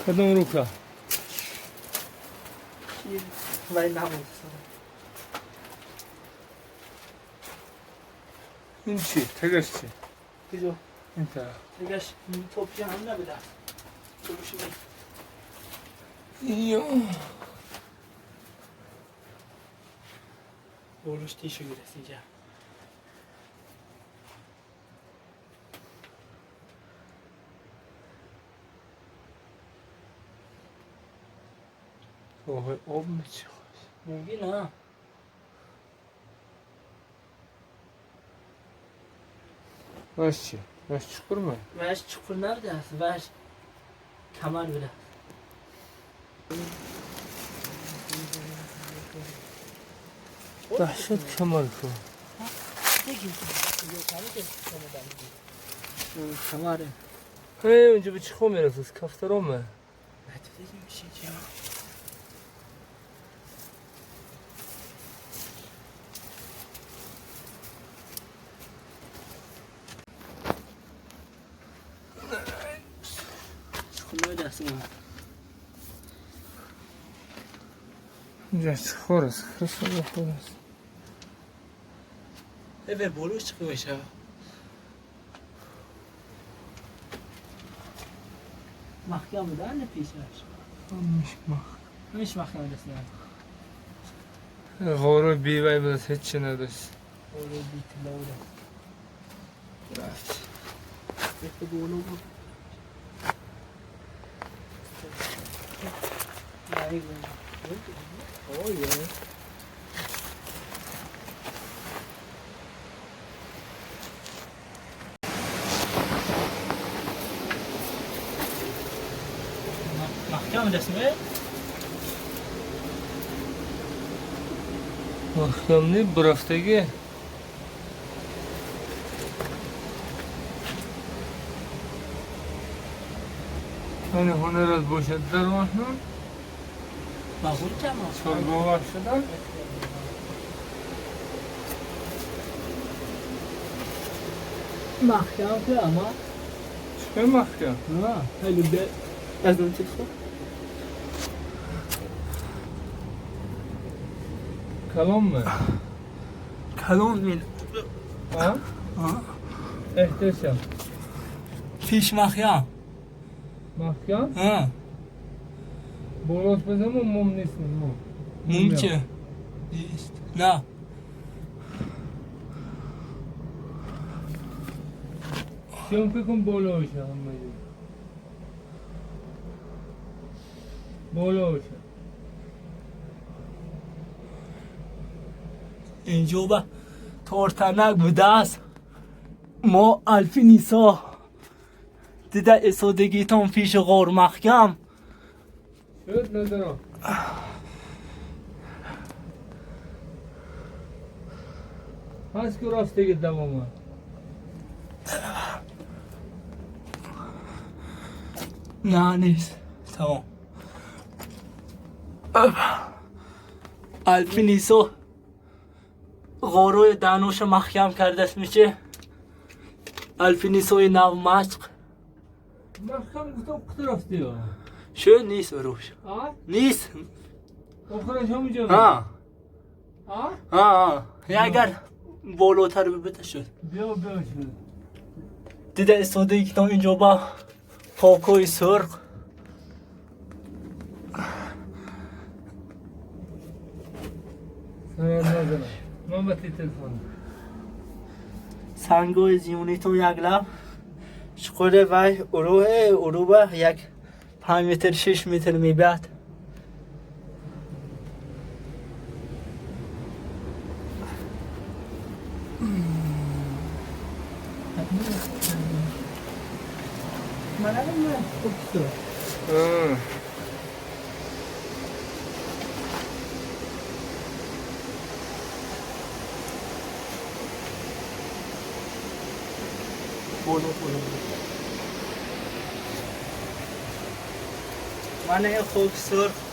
Кадом рука? Вай намуд. Ин чи? Тагаш чи? Куҷо? Ин тараф. Тагаш топчи ҳам набуда. Топши. Ё. Болуш тишу гирифт инҷа. Оҳ, об мечи. Мумкин а? Ваш чи? Ваш чуқур ме? Ваш чуқур набудааст, ваш камар будааст. Даҳшат камар ку. Камаре. Ҳе, унҷа ба чӣ хо мерасад? Кафтаро ме? Инҷа чуқур аст. Хисоба худ аст. Эве болуш чӣ мешавад? Маҳкам буда не пешаш? Ҳамиш мах. Ҳамиш маҳкам будааст. Ғоруи бевай будааст, ҳеҷ чи надошт. Ғоруи битило будааст. Рафт. Якта боло буд. Ой, Маҳкам будааст ме? Маҳкам не, бурафтагӣ. Ани ҳунарат бошад дар ваҳнам. Мағул кама. Чорговар шудан. Маҳкам ки ама. Чӣ маҳкам? А, хеле бе аз он чиз хуб. Калон ме? Калон мин. А? Эҳтишам. Пеш маҳкам. Маҳкам? А. Болос бизанам мум нест мум. Мум че? Нест. На. Съёмка кун боло боша ҳама ҷо. Боло боша. Инҷо ба тортанак будааст. Мо алпинисо дида истодагитон пеши ғор маҳкам. Шуд надорам. Ҳаст ку рафтаги давома. На, нест. Тамом. Алпинисо ғорои даҳноша маҳкам кардааст мече. Алпинисои навмашқ. Маҳкам гуфтам қут рафтиё. Шуд нест уруш. А? Нест. Охираш ҳамунҷо. А. А? А, а. Агар болотар бибита шуд. Биё биё шуд. Дида истодагитон инҷо ба хокҳои сурх. Сарат надорам. Ман ба ти телефон. Сангои зиёнитон як лаб чуқуре вай уруҳе уруба як 5 метр 6 метр мебиад. Мана хок сурх.